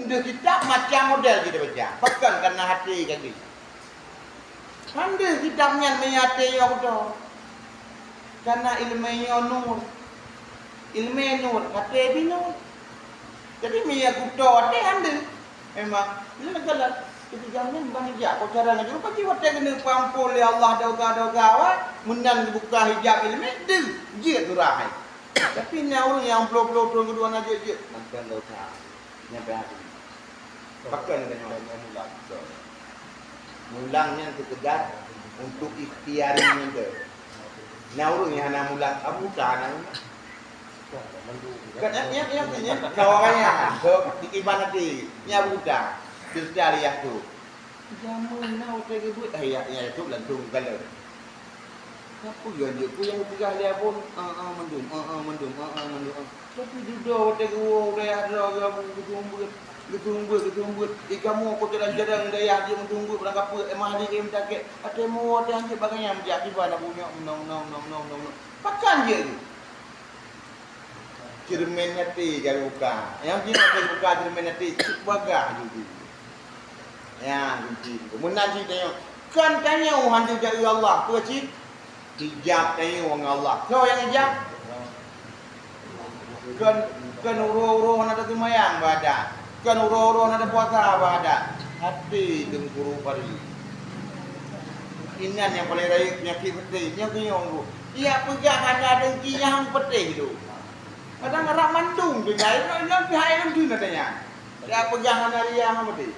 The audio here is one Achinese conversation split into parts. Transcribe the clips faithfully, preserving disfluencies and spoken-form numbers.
Deuh kitab macam model jih tabaca, pakon karena até ka geuh. Hana deuh kitab nyan meunyo até nyoe kuto. Karena ileumé nyoe nur. Ileumé nur, até pih nur. Jadi meunyo kuto até hana deuh. Memang, lé galak. Jadi jamin ban ijak, kok cara ngaji. Rupa jih watèe keuneuk peuampôn lé Allah dosa-dosa awak, meunan geubuka hijab ileumé, deuh, jeuet surah hai. Tapi na ureueng nyang ploh-ploh thôn keudua na jeuet-jeuet, mantong dosa. Nyang payah hati. Pakon geutanyoe mulang. Mulang nyan sekedar untuk ikhtiari nyan tu. Na ureueng nyang hana mulang, Abu Buta hana mulang. Kan nyan, nyan, nyan, nyan, kawan raya, so, di iban hati, nyan Abu Buta. Cerita Yahya tu. Jameun na watèe geubeuet, eh, ya, ya, tu langsung galak. Peue geujak, peue nyang geupeugah lé Abon? Ah, ah, mandum, ah, ah, mandum, ah, ah, mandum, ah. Tapi dudoe watèe geuwoe u dayah droe geuh, geutumbeuet, geutumbeuet, geutumbeuet. Di kamoe ko jalan-jalan dayah jeuet meutumbeuet barang kapeue, eh, mah di em takek. Até mo watèe hanjeuet bagai nyan jak kiban na bunyok, nong, nong, nong. Pakan jeuet tu? Ceureumen até ka geubuka. Nyang jinoe ka geubuka ceureumen até, cit bagah jih. Nyan kunci. Meunan cit tanyoe. Kon tanyoe hana tajak keu Allah, peue cit? Hijab tanyoe ngon Allah. Soe nyang hijab? Kon, kon uroe-uroe hana taseumayang bak adat. Kon uroe-uroe hana tapuasa bak adat. Até teungku pari. Inan nyang paleng rayeuk peunyakét peutéh, nyang keunyoe. Ijak peugah hana dengki nyang peutéh tu. Kadang rab mandum tinggai, nyan pihak ilôn deuh na tanya. Ijak peugah hana ria ngon peutéh.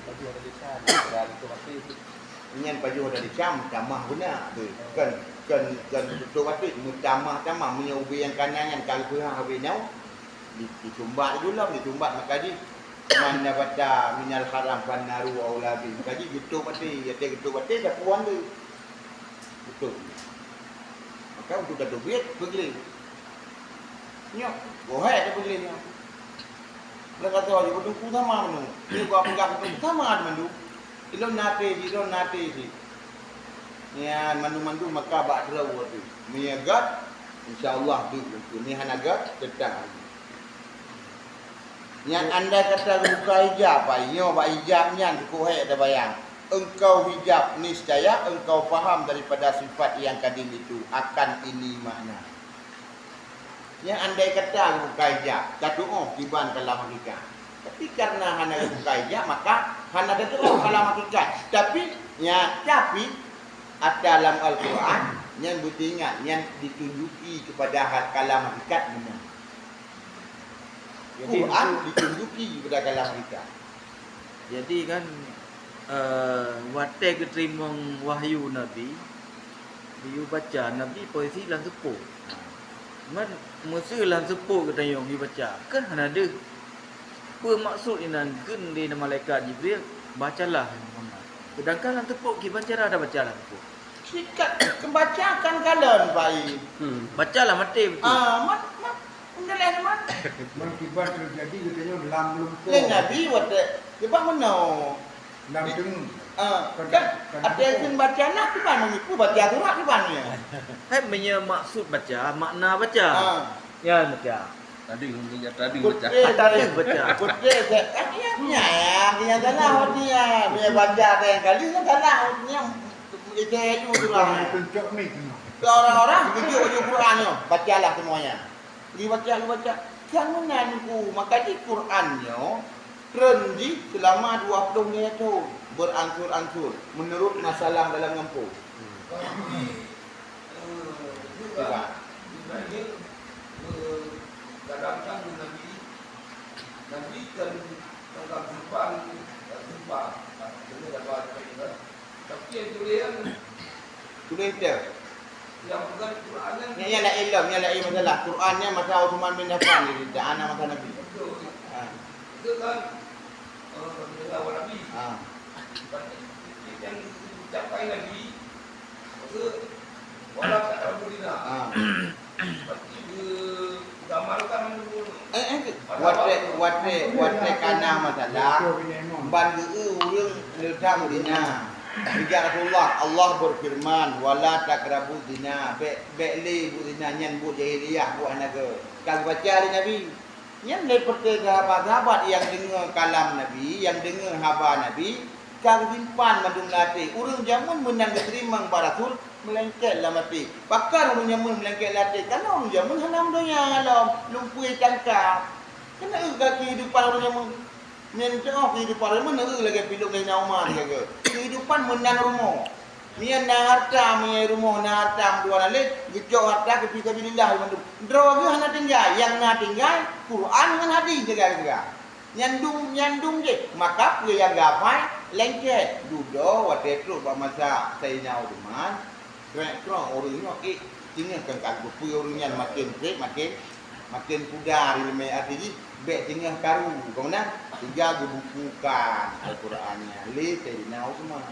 Nyan pajoh dari cam, tamah beuna tu. Kan, kan, kan beutôi bacut, meutamah-tamah, meunyoe ubé nyang kana nyan ka geupeugah ubé nyoe, di, disumbat di gulong, disumbat maka jih, "Man nabata minal haram fannaru aula bih." Maka jih geutôp até, até geutôp até, sapeue wan tu. Beutôi. Maka untuk tateubiet, peugleh. Nyoe, gohèe tapeugleh nyoe. Lagèe kata laju, "Teungku sama meunyoe." Nyoe gua peugah teungku sama meunyoe. Ilôn na até jih, ilôn na até jih. Nyan mandum-mandum maka bak droe tu. Meunyoe gèt, insya Allah deuh teungku. Meunyoe hana gèt, teutap. Nyan andai kata geubuka hijab, ai nyoe bak hijab nyan keuhèe tabayang. Engkau hijab, niscaya engkau paham daripada sifat yang kadim itu. Akan ini makna. Nyan andai kata geubuka hijab, tatu'oh kiban kalam hakikat. Tapi karena hana geubuka hijab, maka hana tatu'oh kalam hakikat. Tapi, nya, tapi, ata lam Al-Quran, nyan beuteuingat, nyan ditunjuki kepada ha-, kalam hakikat meunan. Jadi, Quran itu ditunjuki kepada kalam hakikat. Jadi kan, eh, watèe geuteurimong wahyu Nabi, geuyue baca, Nabi posisi lam seupôt. Man, meuseu lam seupôt geutanyong geuyue baca, kan hana deuh. Peue maksud inan kheun lé malaikat Jibril, "Bacalah, hai Muhammad." Seudangkan lam seupôt kiban cara tabaca lam seupôt. Sikat pembaca kan kalon, Pak. Hmm. Bacalah maté beutôi. Ah, mat, mat. Enggak leh, mat. Man kiban teujadi geutanyoe lam lôn po. Lé Nabi watèe, sebab meunoe. Lam teungoh. Ah, kan, kan, kan até teungoh. Kheun baca na kiban meuiku baca surat kiban nyan. Hai meunyoe maksud baca, makna baca. Ah. Ya, baca. Tadi, tadi baca. Putih, tadi baca. Putih, saya, eh, ya, ya, ya, ya, salah, dia, dia baca ada yang kali, ya, salah, dia, dia itu tu lah. Bukan tunjuk ni, tu. Orang-orang, tunjuk baju Quran tu, bacalah semuanya. Dibaca, dibaca. Kan meunan ku, maka di Quran nyoe, treun jih selama dua puluh lhèe thôn, berangsur-angsur, menurut masalah dalam gampông. Cuba. Ibrahim, eh, kadang-kadang Nabi, Nabi kan tangkap simpang, simpang. Ini dapat, tapi yang tulisan tulis dia. Yang bukan Quran kan? Nyan, nyan laén lom, nyan laén masalah. Quran nyan masa Uthman bin Affan jadi, dak ana masa Nabi. Betul. Ha. Itu kan, eh, Nabi. Ha. Berarti yang diucapkan Nabi, maka wala ta'rafuna. Ha. Berarti diamalkan dulu. Eh, eh, watèe, watèe, watèe kana masalah, ban geu ureueng neudang dina. Tiga Rasulullah, Allah berfirman, "Wala taqrabu zina." Bèk, bèk lé buet zina, nyan buet jahiliyah, buet hana geu. Ka geubaca lé Nabi. Nyan lé peureuté sahabat-sahabat nyang deungoe kalam Nabi, nyang deungoe haba Nabi, ka geusimpan mandum lam até. Ureuëng jameun meunan geuteurimong bak Rasul, meulengket lam até. Pakon ureuëng jameun meulengket lam até? Karena ureuëng jameun hana meudonya lom, lumpui tangka. Keuneuk ka keuhidupan ureuëng jameun. Nyan teuh keuhidupan ureuëng jameun lagée piloh Saidina Umar sigoe. Keuhidupan meunan rumoh. Meunyo na hareuta, meunyo rumoh na hareuta, meudua na lé, geucok hareuta keu fisabilillah mandum. Droe geuh hana tinggai, nyang na tinggai, Quran ngon hadis jaga-jaga. Nyan dum, nyan dum jih, maka peue nyang geuhafai, lengket. Dudoe watée trok bak masa Saidina Utsman, krek-krok ureuëng nyoe, eh, singoh kan ka geupeue ureuëng nyan makin treb, makin, makin pudar iéleumé, arti jih, bék singoh karu, keu meunan, sehingga geubukukan Al-Quran nyan lé Saidina Utsman.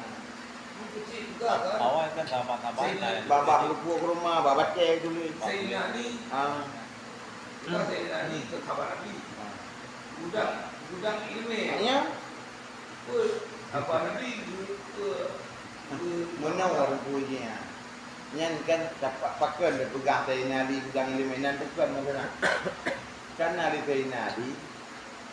Awai kan sahabat-sahabat lain. Bak, bak lupuk keuruma, bak batée tuléh. Saidina Ali. Ah. Bukan Saidina Ali ke khabar Nabi. Ah. Gudang, gudang ilmu. Ya. Apa, apa Nabi ke, ke, ke Meunoe rupanya. Nyan kan tapak pakon dipeugah Saidina Ali gudang ilmu, nan bukan masalah. Karena Ali Saidina Ali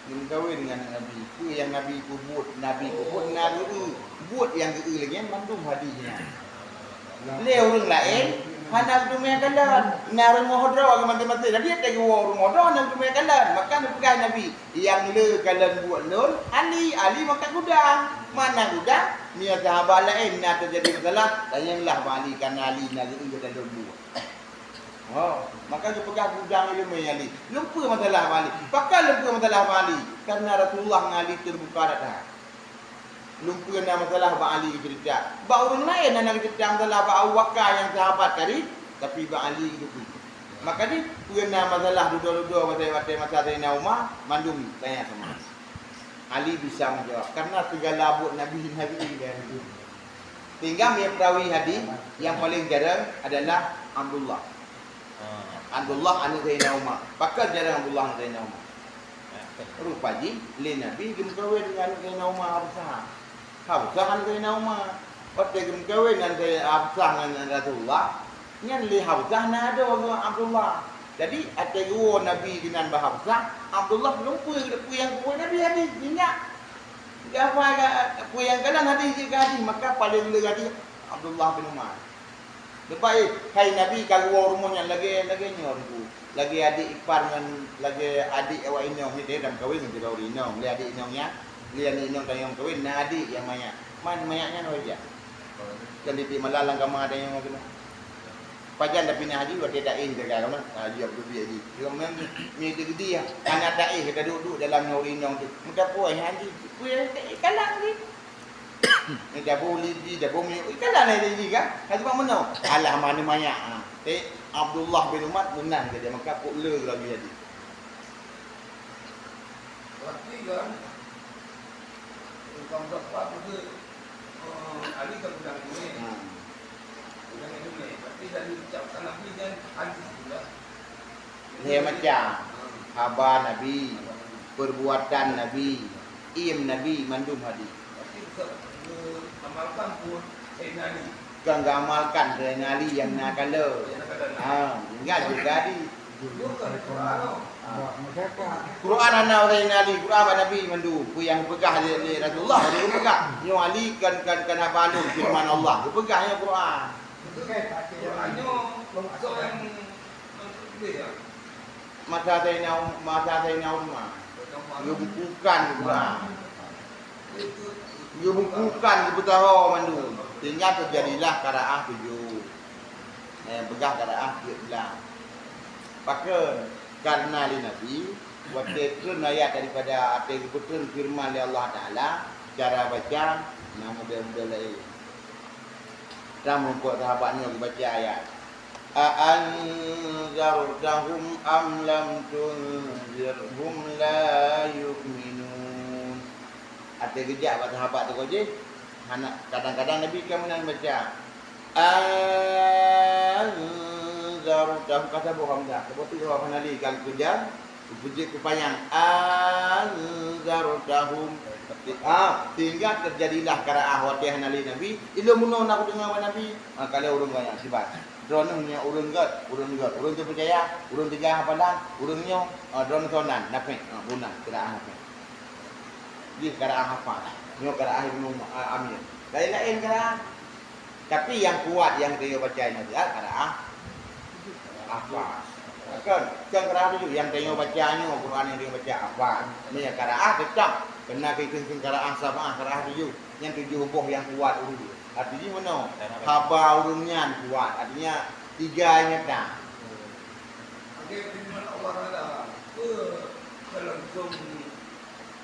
Geumeukawen ngon Nabi. Peue nyang Nabi peubuet? Nabi peubuet na geu-eu. Buet nyang geu-eu lagée nyan mandum hadih nyan. Lé ureuëng laén hana geuteumé kalon. Na rumoh droe geumaté-maté. Jadi, watée geuwoe rumoh droe hana geuteumé kalon. Maka neupeugah Nabi, "Nyang le kalon buet lôn, Ali, Ali maka gudang." Mana gudang? Meunyoe sahabat laén na teujadi masalah, tanyonglah bak Ali, karena Ali na geu-eu kalon buet. Oh, maka geupeugah gudang iéleumé Ali. Lumpui masalah bak Ali. Pakon lumpui masalah bak Ali? Karena Rasulullah ngon Ali teubuka dada. Lumpui na masalah bak Ali geuceurita. Bak ureuëng laén hana geuceurita masalah bak Abu Bakar nyang sahabat karib, tapi bak Ali geuteupeue. Maka di peue na masalah dudoe-dudoe masa, watée masa Saidina Umar, mandum tanya sama. Ali bisa menjawab, karena segala buet Nabi, Nabi. Sehingga meunyoe perawi hadis nyang paling jarang adalah Abdullah. Ah. Abdullah aneuk Saidina Umar. Pakon jarang Abdullah aneuk Saidina Umar? Ya, betul. Rupa jih lé Nabi geumeukawen ngon aneuk Saidina Umar, Hafsah. Hafsah aneuk Saidina Umar. Watée geumeukawen ngon Said-, Hafsah ngon Rasulullah, nyan lé Hafsah na adoe ngon Abdullah. Jadi, watée geuwoe Nabi keunan bak Hafsah, Abdullah lumpui, lumpui nyang geuwoe Nabi hadis, ingat. Geuhafai ka, peue nyang kalon hadis jih ka hadis, maka paleng le hadis Abdullah bin Umar. Leubeh éh, hai Nabi ka geuwoe rumoh nyan lagée, lagée nyoe Teungku. Lagée adék ipar ngon lagée adék awak inong nyoe, deh, lam kawen ngon sidroe ureuëng inong. Lé adék inong nyan, lé aneuk inong tanyoe kawen, na adék nyang manyak. Man manyak nyan wajah. Kan tieb-tieb malam lam kama tanyoe keunoe. Pajan tapi na haji, watée taéh jaga kamoe, haji Abdul Bi haji. Dia memang mi gede ya. Anak taéh kita duduk dalam nuri inong tu. Meudapoe haji. Kuya kalang ni. Ni dabo lidi, dabo mi. Kalang ni lidi kan? Haji mak meunoe. Alah mana manyak. Ha. Eh, Abdullah bin Umar menang jadi maka kok le lagi jadi. Berarti kan, kalau dapat betul, eh, Ali kan udah ini. Hmm. Udah ini, berarti dari ucapan Nabi kan hadis juga. Lhée macam. Hmm. Haba Nabi, perbuatan Nabi, im Nabi, mandum hadis. Berarti bisa, eh, amalkan pun Sayyidina Ali. Kan geuamalkan Sayyidina Ali nyang na kalon. Nyang na kalon. Ha, ingat juga hadis. Quran hana ureuëng Ali, Quran bak Nabi mandum. Peue nyang geupeugah lé, lé Rasulullah, lé geupeugah. Nyoe Ali kan, kan, kan haba lôn, firman Allah. Geupeugah nyoe Quran. Quran nyoe, masa Saidina Um-, masa Saidina Umar. Geubukukan Quran. Geubukukan, geupeutaho mandum. Sehingga teujadilah qiraah tujoh. Eh, peugah qiraah siat blah. Pakon? Karena lé Nabi, watée treun ayat daripada, watée geupeutreun firman lé Allah Taala, cara baca na model-model laén. Tam rumpok sahabat nyoe geubaca ayat, "A anzartahum am lam tunzirhum la yu'minun." Watée geujak bak sahabat teuka jih, hana, kadang-kadang Nabi ka meunan baca, "Anzartahum," ka saboh hamzah, saboh tu hana lé, ka geukeujah, geupeujeuet keu panyang, "Anzartahum." Ah, sehingga terjadilah qiraah watée hana lé Nabi, ilôn bunoe na kudeungoe bak Nabi, ah, ka lheueh ureuëng banyak sibat. Droeneuh nyoe ureuëng gét, ureuëng gét, ureuëng teupeucaya, ureuëng teuga hafalan, ureuëng nyoe, ah, droeneuh sonan, Nafi', ah, bunan, qiraah Nafi'. Jih qiraah Hafs, nyoe qiraah Ibnu, ah, Amir. Laén-laén qiraah. Tapi nyang kuat nyang tanyoe baca nyoe qiraah Hafs. Kan? Kan qiraah tujoh nyang tanyoe baca nyoe, Quran nyang tanyoe baca Hafs. Meunyoe qiraah teutap keunan keu qiraah sab'ah, qiraah tujoh. Nyan tujoh boh nyang kuat ureuëng. Artinya meunoe, haba ureuëng nyan kuat. Artinya tiga nyata. Oke, firman Allah Taala, "Peue ka langsung,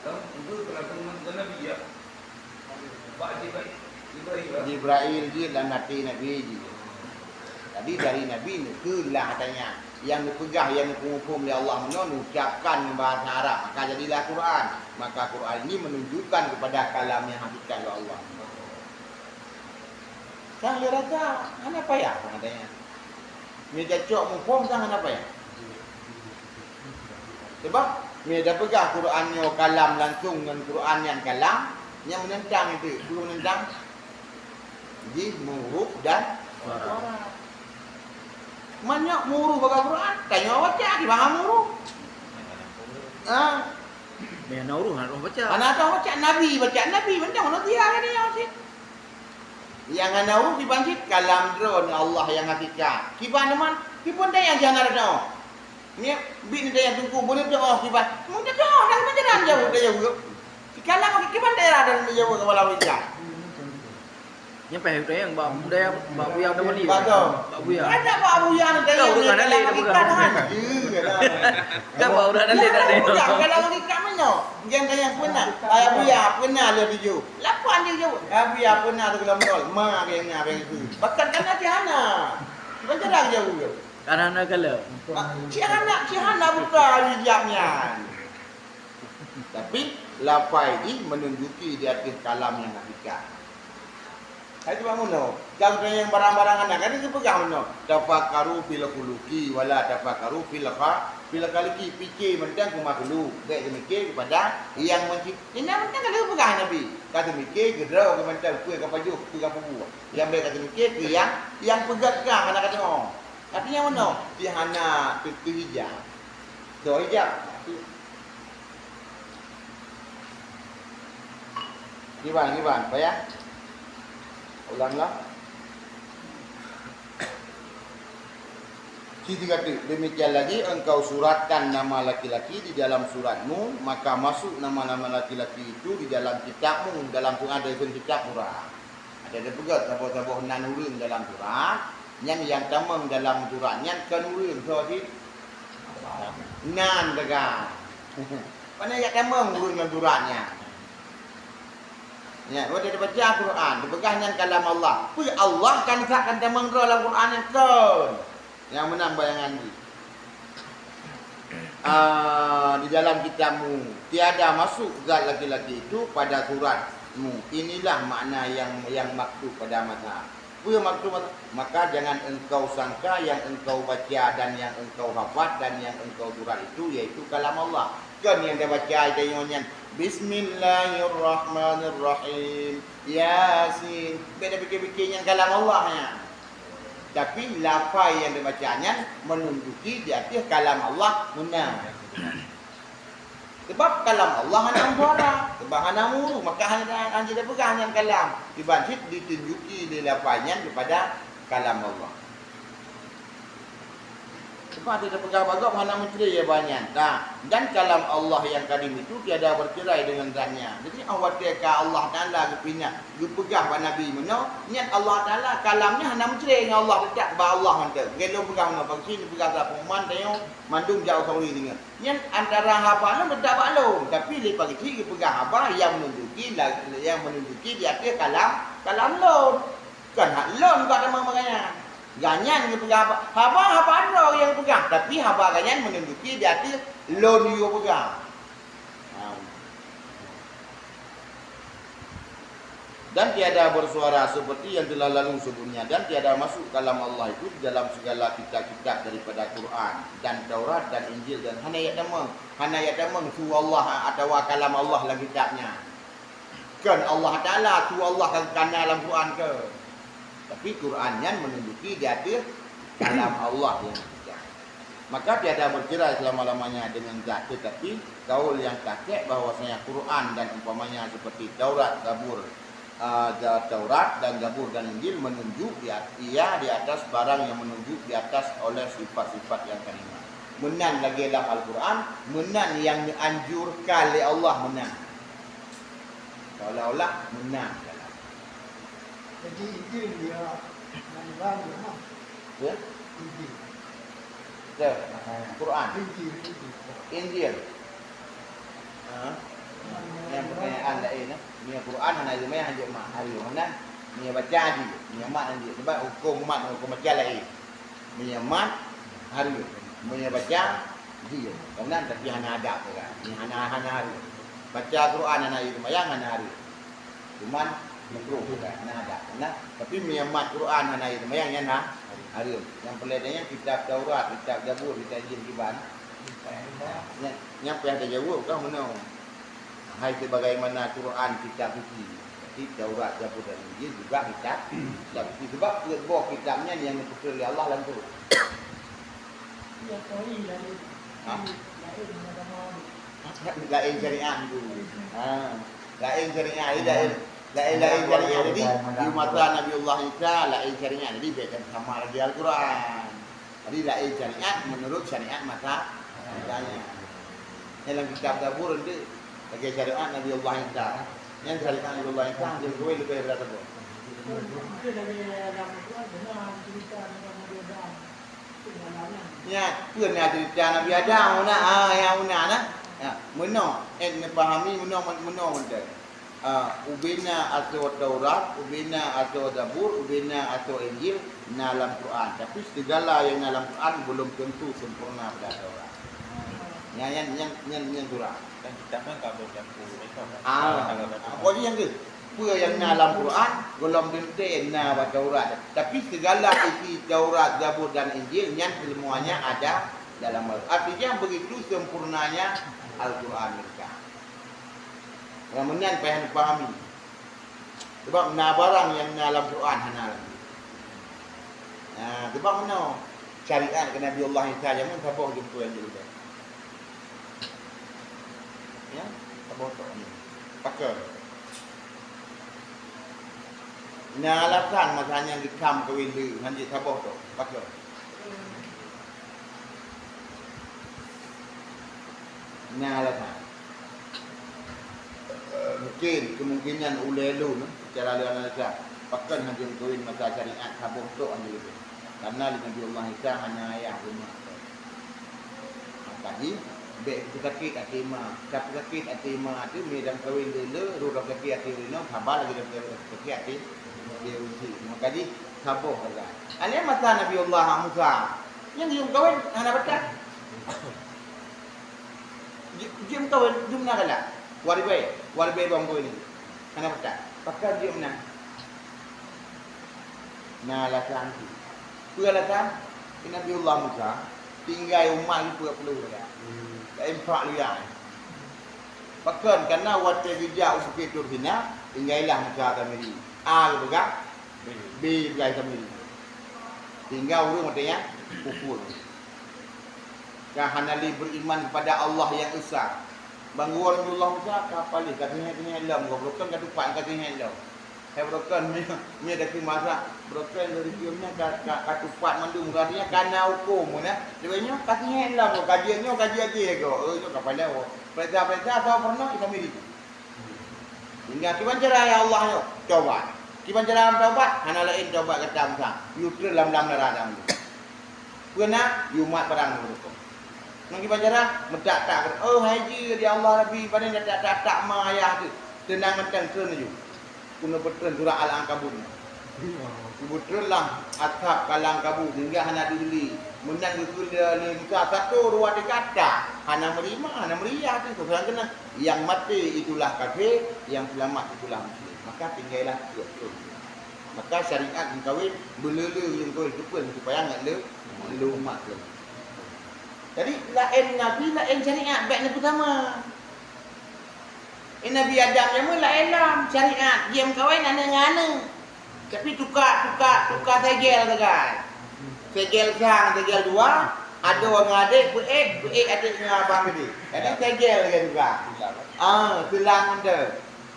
peue ka langsung ngon Nabi, ya? Bak Jibril, Jibril, ya?" Jibril jih lam até Nabi jih. Jadi dari Nabi neukheun lah katanya. Nyang neupeugah, nyang neupeumuphom lé Allah meunoe, neucapkan ngon bahasa Arab, maka jadilah Quran. Maka Quran ini menunjukkan kepada kalam nyang hakikat lé Allah. Sang lé rasa hana payah katanya. Meunyoe cocok muphom sang hana payah. Sebab meunyoe tapeugah Quran nyoe kalam langsung ngon Quran nyan kalam, nyang meunentang itu, peue meunentang? Jih meuhuruf dan suara. Meunyoe meuhuruf bak Quran, tanyoe baca kiban meuhuruf. Ah. Meunyoe hana huruf, hana huruf baca. Hana huruf baca, Nabi baca, Nabi mantong manusia kan dia cit. Nyang hana huruf kiban cit kalam droeneuh Allah nyang hakikat. Kiban teuma, kiban daya jih hana teudoh. Nyan, bit ni daya tungku, boleh teudoh kiban. Mun teudoh, dah macam mana jaweueb, dah jaweueb. Sikalang kiban daya dah jaweueb kepala wajah. Nyan payah tanyong bak budaya, bak buya dah wali. Bak buya. Ada bak buya ni tanyong. Kau ureueng hana lé dah peugah. Kan bak ureueng hana lé dah tanyong. Kalau kita mana? Jangan tanya pernah. Ayah buya pernah le tuju. Lapan dia jaweueb. Ayah buya pernah tu dalam tol. Ma dia nya bang tu. Bahkan kan nanti hana. Bukan cara jaweueb. Karena kala. Cik hana, cik hana buka hijab nyan. Tapi lafai jih menunjuki di ateueh kalam nyang hakikat. Hai tu bangun tu. Jangan tanya yang barang-barang anak. Kan dia peugah meunoe, "Tafakkaru fil khuluqi wala tafakkaru fil kha-, fil khaliqi." Pikir mantong keu makhluk, bèk teumiké kepada yang mencipta. Ini mantong kan dia peugah Nabi. Ka teumiké keu droe, keu mantong peue ka pajoh, peue ka peubuet. Yang bèk ka teumiké keu yang, yang peugah ka hana ka teu'oh. Artinya meunoe, di hana teu-, teuhijab. Teuhijab. Kiban, kiban, payah. Ulanglah. Siti kata, "Demikian lagi engkau suratkan nama laki-laki di dalam suratmu, maka masuk nama-nama laki-laki itu di dalam kitabmu, dalam Quran, dalam kitab Quran." Ada teupeugah saboh-saboh nan ureueng dalam surat, nyan nyang tamong dalam surat nyan kon ureueng, soe cit? Nan teuga. Pane jak tamong ureueng lam surat nyan? Nyan, watèe tabaca Quran, teupeugah nyan kalam Allah. Peue Allah kan sak kan tamong droe lam Quran nyan kon? Nyang meunan bayangan jih. Ah, di dalam kitabmu, tiada masuk zat laki-laki itu pada suratmu. Inilah makna yang, yang maktub pada mazhab. Peue maktub mazhab? Maka jangan engkau sangka yang engkau baca dan yang engkau hafat dan yang engkau surat itu, yaitu kalam Allah. Kon nyang tabaca tanyoe nyan, "Bismillahirrahmanirrahim. Yasin." Bèk tapikir-pikir nyan kalam Allah nyan. Tapi lafai nyang teubaca nyan meununjuki di ateueh kalam Allah meunan. Sebab kalam Allah hana suara, sebab hana huruf, maka hana, hana teupeugah nyan kalam. Kiban cit ditunjuki lé lafai nyan keupada kalam Allah. Sebab teupeugah bak gob hana meucre ya banyan. Nah, dan kalam Allah yang kadim itu tiada bercerai dengan zatnya. Jadi, ah, watèe ka Allah Taala geupinah geupeugah bak Nabi meunoe, nyan Allah Taala kalamnya hana meucre ngon Allah, teutap bak Allah mantong. Lagèe lôn peugah meunoe, bak sinoe peugah sa pengumuman tanyoe mandum jak u Saudi deungö. Nyan antara haba lôn teutap bak lôn, tapi lé Pak Geuchik geupeugah haba nyang meununjuki la-, nyang meununjuki di ateueh kalam, kalam lôn. Kon hak lôn bak tamong bak gobnyan. Gobnyan geupeugah haba, haba, haba droe nyang geupeugah, tapi haba gobnyan meununjuki di ateueh lôn yue peugah. Nah. Dan tiada bersuara seperti yang telah lalu sebelumnya, dan tiada masuk kalam Allah itu di dalam segala kitab-kitab daripada Quran dan Taurat dan Injil, dan hana jak tamong, hana jak tamong su Allah atawa kalam Allah lam kitab nyan. Kon Allah Taala, su Allah ka kana lam Quran keu. Tapi Quran nyan meununjuki di ateueh kalam Allah yang ketiga. Maka tiada bercerai selama-lamanya dengan zat, tetapi kaul yang sahih bahwasanya Quran dan umpamanya seperti Taurat, Zabur, ah, Za-, Taurat dan Zabur dan Injil menunjuk di at-, ia di atas barang yang menunjuk di atas oleh sifat-sifat yang karimah. Meunan lagée lam Al-Quran, meunan yang neuanjurkan lé Allah meunan. Seolah-olah meunan. Jadi, Injil dia, yang Ibrani, ha? Ya? Injil. Ya, Quran. Injil, Injil. Injil. Ha? Yang pertanyaan lain, eh. Meunyoe Quran hana jeumayah, hanjeuet mat. Hareuem, nah. Meunyoe baca jeuet, meunyoe mat hanjeuet. Sebab huköm mat, huköm baca lain. Meunyoe mat, hareuem. Meunyoe baca, jeuet. Meunan, tapi hana adab, kan. Meunyoe hana, hana hareuem. Baca Quran hana jeuet seumayang, hana hareuem. Cuman makruh juga, hana adab. Nah, tapi meunyoe mat Quran hana jeuet seumayang, nyan ha, hareuem. Nyang peureulée nyan kitab Taurat, kitab Zabur, kitab Injil kiban. Nyan, nyan payah tajaweueb kah meunoe. Hai sebagaimana Quran kitab suci. Berarti Taurat, Zabur dan Injil juga kitab, kitab suci. Sebab peuet boh kitab nyan nyang geupeutrön lé Allah langsung. Iya, sorry, lain. Ha? Lain agama. Laén syariat tu. Ha. Laén syariat, jadi laén, laén, laén syariat. Jadi, di masa Nabiullah Isa, laén syariat. Jadi, bèk sama lagèe Al-Quran. Jadi, laén syariat menurut syariat masa, masanya. Dalam kitab Zabur tu, lagèe syariat Nabiullah Isa. Nyan syariat Nabiullah Isa, dia lebih, lebih berat tu. Mungkin lagèe dalam Al-Quran, benar cerita tentang Nabi Adam. Nyan, peue na cerita Nabi Adam, na, ah, nyang na, na. Ya, meunoe, eh, neupahami meunoe, meunoe mantong. Ah, ubena asoe Taurat, ubena asoe Zabur, ubena asoe Injil na lam Quran. Tapi segala nyang na lam Quran belum tentu sempurna pada Taurat. Nyan, nyan, nyan, nyan, nyan surah. Kan kitab kan ka berlaku, eh, kan? Ah, apa dia yang ke? Peue nyang na lam Quran, gohlom teuntèe na bak Taurat. Tapi segala isi Taurat, Zabur dan Injil nyan semuanya ada dalam Al-, artinya begitu sempurnanya Al-Quran mereka. Nyang meunan payah neupahami. Sebab na barang nyang na lam Quran hana lagi. Nah, sebab meunoe syariat keu Nabi Allah Isa jameun saboh jumpa nyang jeuet. Ya, saboh tok ni. Pakon? Na alasan masa nyan geukam kawin le, hanjeuet saboh tok. Pakon? Na alasan. Mungkin kemungkinan ulèe lôn, secara lôn analisa, pakon hanjeuet kawin masa syariat saboh tok hanjeuet. Karena lé Nabi Allah Isa hana ayah rumah. Maka jih, bèk peusakét até ma. Ka peusakét até ma tu, mi dam kawin le-le, roh dam sakét até ureueng inong, haba lagèe dam sakét até, até ureueng syik. Maka jih, saboh sagai. Alèh masa Nabi Allah Musa, nyang geuyue kawin hana batat. Ji-, jeuem kawin, jeuem na galak. Waribèe, waribèe bang kawin ni. Hana batat. Pakon jeuem na? Na alasan tu. Peue alasan? Keu Nabiullah Musa, tinggai umat lhèe peuet ploh raya. Laén pat raya. Pakon? Karena watèe geujak u Bukét Tur Sina, tinggailah Musa Samiri. A geupeugah, B beulai Samiri. Sehingga ureueng watèe nyan kufur. Ka hana lé beriman kepada Allah yang Esa. Bang geuwoe Nabiullah Musa ka paléh, ka teuhèk-teuhèk lom, gob broken ka tupat, ka teuhèk lom. Hai broken, mi, mi ada keu masak, broken dari kieu nyan ka, ka, ka tupat mandum, artinya ka na hukôm, nah. Leubèh nyoe ka teuhèk lom, kaji nyoe, kaji até go. Eh, nyoe ka paléh, oh. Perintah-perintah atau pernah kita milih. Hingga kiban cara ya Allah nyoe, tobat. Kiban cara taubat, hana laén taubat gata Musa. Yue treun lam, lam neuraka nyoe. Peue na, yue mat padang nyoe. Ngon kiban cara, meutak-tak, "Oh, hai jih, ya Allah Rabbi, pane dak tak-tak ma ayah teuh." Teunang mantong treun laju. Keuneuk peutreun surah Al-Ankabut nyoe. Geubeutreun lam asab ka Al-Ankabut, hingga hana deuh lé. Meunan geukheun lé, lé Musa, satu, dua, tiga, tak. Hana meurima, hana meuriah teuh, keupeue keunan. Yang mati itulah kafir, yang selamat itulah muslim. Maka tinggailah peuet. Maka syariat meukawen, beuleu-leu nyang kawén keupeue supaya ngat le, le umat lom. Jadi, laén nabi, laén syariat, bèk neupeusama. Eh, Nabi Adam jameun laén lom, syariat, jeuem kawén aneuk ngon aneuk. Tapi tuka, tuka, tuka segel sagai. Segel sang, segel dua, adoe ngon adék, peuék, peuék adék ngon abang tadi. Jadi segel lagèe tu kan. Ah, seulang tu.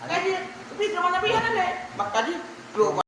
Jadi, tapi zaman Nabi hana lé. Maka di trok